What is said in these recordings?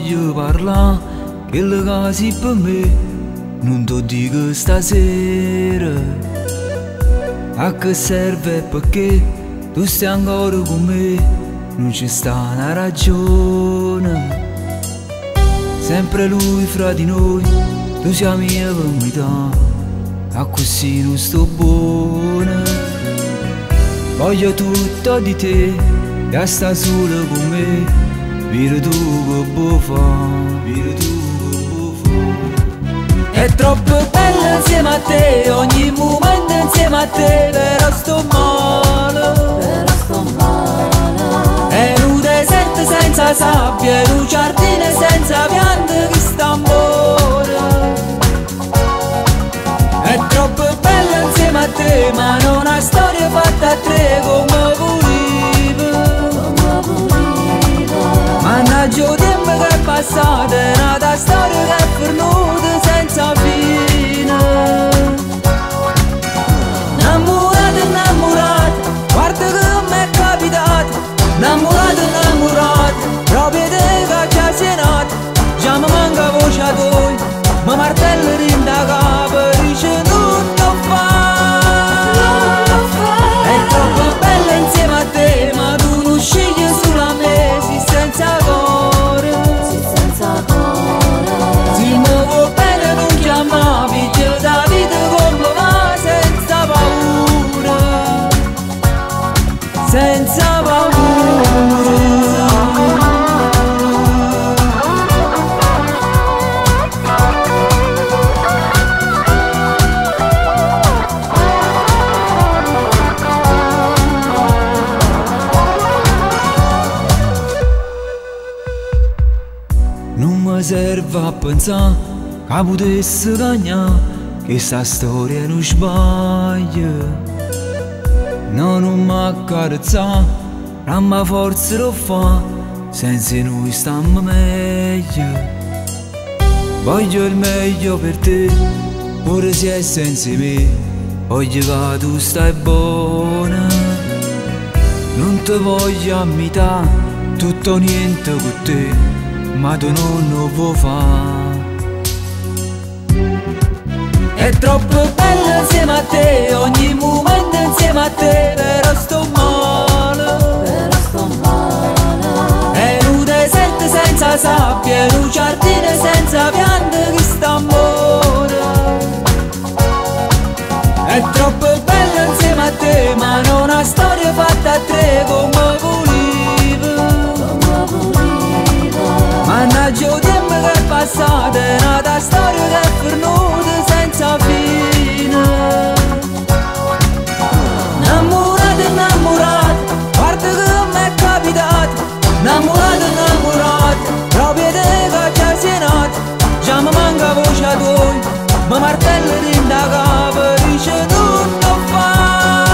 voglio parlà, quello che si per me, non te dico stasera. A che serve perché tu stai ancora con me, non ci sta una ragione. Sempre lui fra di noi, tu sei mia per metà, a così non sto buona. Voglio tutto di te, e sta solo con me, vedi tu che puoi fare, vedi tu che puoi fare. È troppo bello insieme a te, ogni momento insieme a te, però sto male, però sto male. È un deserto senza sabbia, è un giardino senza piante, che sta amore. È troppo bello insieme a te, ma non una storia fatta a tre come volevo. Come volevo. Mannaggia il tempo che è passato, è nata storia che è venuta senza fine. Innamorato, innamorato, guarda che mi è capitato. Innamorato, innamorato, proprio te che già sei nato. Già mi manca voce tua, mi martello in da capo, dice tutto fa. È troppo bello insieme a te, ma tu non scegli solo a me, sei senza cuore. Sei senza cuore. Se mi vuoi bene non chiamavi, ti da vita come va, senza paura. Senza paura. Non mi serve a pensare che potessi cagnare, che sta storia non sbaglia. No, non mi accarezza, ma forza lo fa, senza noi stiamo meglio. Voglio il meglio per te, pure se è senza me, voglio che tu stai buona. Non ti voglio a metà, tutto o niente con te, ma tu non lo puoi fare. È troppo bello insieme a te, ogni momento insieme a te, però sto male, però sto male. È un deserto senza sabbia, è un giardino senza piante, che sta amore. È troppo bello insieme a te, ma non una storia fatta a tre come volevo. Come volevo. Mannaggia il tempo che è passato, è nata storia che è venuta senza fine. Innamorato, innamorato, guarda che mi è capitato. Innamorato, innamorato, proprio te che già sei nato. Già mi manca voce tua, mi martello in da capo, dice tutto fa.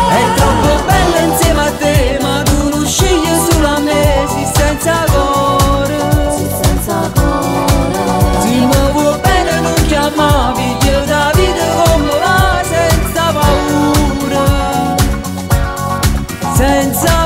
È troppo bello insieme a te, ma tu non scegli solo a me, sei senza cuore. Sei senza cuore. Se mi vuoi bene non chiamavi, ti da vita come va, senza paura. Senza